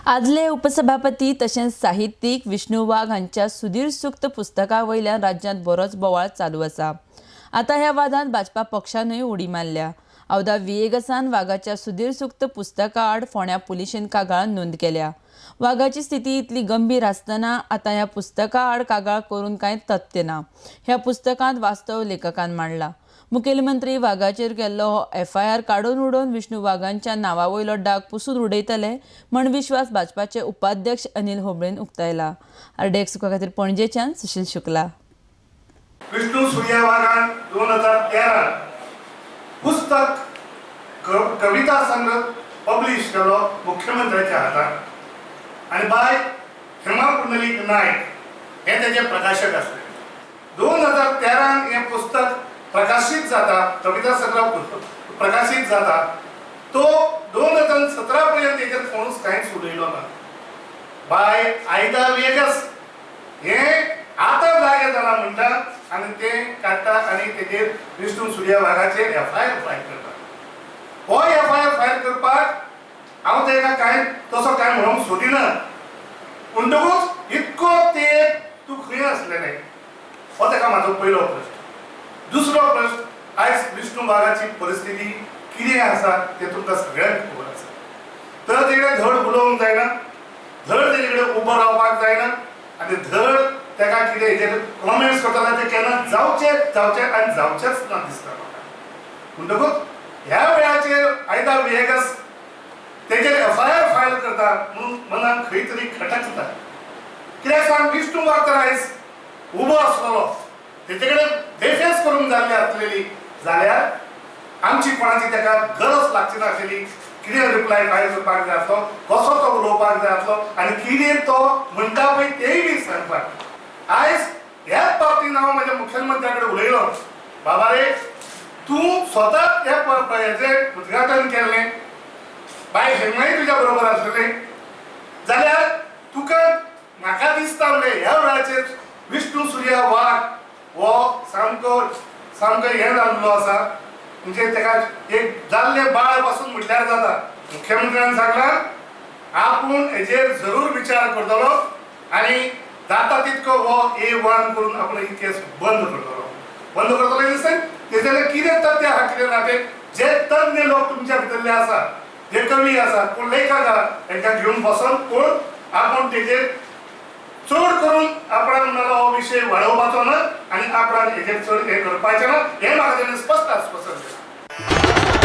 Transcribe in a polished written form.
आदले उपसभापती तशेंच साहित्यीक विष्णू वाघ हांच्या सुदीर सुक्त पुस्तका वयल्यान राज्यांत बरोच बोवाळ चालू आसा. आतां ह्या वादांत भाजपा पक्षानूय उडी मारल्या. आवदा विएगसान वाघाच्या सुदीर सुक्त पुस्तका आड फोंड्या पुलिशेन कागाळ नोंद केल्या. वाघाची स्थिती इतली गंभीर आसतना आतां ह्या पुस्तका आड कागाळ करून कांय तथ्य ना. ह्या पुस्तकांत वास्तव लेखकान मांडला. मुखेलमंत्री वाघाचेर केल्लो हो एफआयआर काडून उडोवन विष्णू वाघांच्या नांवा वयलो डाग पुसून उडयतले म्हण विश्वास भाजपाचे उपाध्यक्ष अनिल होबळेन उक्तायला. आरडीएक्स खातीर पणजेच्यान सुशील शुक्ला. विष्णू सुर्या वाघान 2013 पुस्तक कविता संग्रह पब्लिश केलो मुख्यमंत्र्याच्या हातान आनी बाय हेमा पुंडलीक नायक हे तेजे प्रकाशक आसले. 2013 हें पुस्तक प्रकाशीत जाता, कविता संग्रह प्रकाशीत जाता. तो 2017 पर्यंत तेजेर कोणूच कांयच उलयलो ना. बाय आयदा वेगस हे आतां जागे जाला म्हणटा आनी ते काडटा आनी तेजेर विष्णू सुर्या वाघाचेर एफआयआर फायल करता. हो एफआयआर फायल करपाक हांव तेका कांय तसो कांय म्हणूंक सोदिना, म्हणटकूच इतको तेंप तूं खंय आसलेलें हो तेका म्हाजो पयलो प्रश्न. दुसरो प्रश्न, आयज विष्णू वाघाची परिस्थिती कितें आसा तें तुमकां सगळ्यांक खबर आसा. तर तेकडे धड उलोवंक जायना, धड तेजे कडेन उबो रावपाक जायना आनी धड तेका कितें हेजेर कॉमेंट्स करतना ते केन्ना जावचे जावचे आनी जावचेच ना दिसता म्हाका. म्हणटकूच ह्या वेळाचेर आयदा विएगस तेजेर एफआयआर फायल करता म्हणून मनाक खंय तरी खटकता. कित्याक सांग, विष्णू वाघ तर आयज उबो आसलेलो, तेजे कडेन देफेस करूंक जाल्ली आसलेली जाल्यार आमची कोणाची तेका गरज लागची नासलेली. कितें रिप्लाय फायल करपाक जाय आसलो, कसो तो उलोवपाक जाय आसलो आनी कितें तो म्हणटा पळय तेय बी सांगपाक. आयज ह्याच बाबतींत हांव म्हज्या मुखेलमंत्र्या कडेन उलयलो, बाबा रे तूं स्वताच ह्या हेजें उद्घाटन केल्लें, बाय हेमाय तुज्या बरोबर आसलेलें, जाल्यार तुका म्हाका दिसता म्हणजे ह्या वेळाचेर विष्णू सुर्या वाघ हो सामको सामको हें जाल्लो आसा, म्हणजे तेका एक जाल्लें बाळ पासून म्हटल्यार जाता. मुख्यमंत्र्यान सांगलां आपूण हेजेर जरूर विचार करतलो आनी जाता तितको हो A1 करून आपूण ही केस बंद करतलो. बंद करतलो इन सेन्स तेजें कितें तथ्य आहा कितें ना तें जे तज्ञ लोक तुमच्या भितरले आसा, जे कवी आसा, कोण लेखक आसा, तांकां घेवन बसून कोण आपूण तेजेर चड करून आपणाक म्हणलो हो विशय वाडोवपाचो ना आनी आपणाक हेजेर चड हें करपाचें ना, हें म्हाका तेणें स्पश्ट आस्वासन दिलां.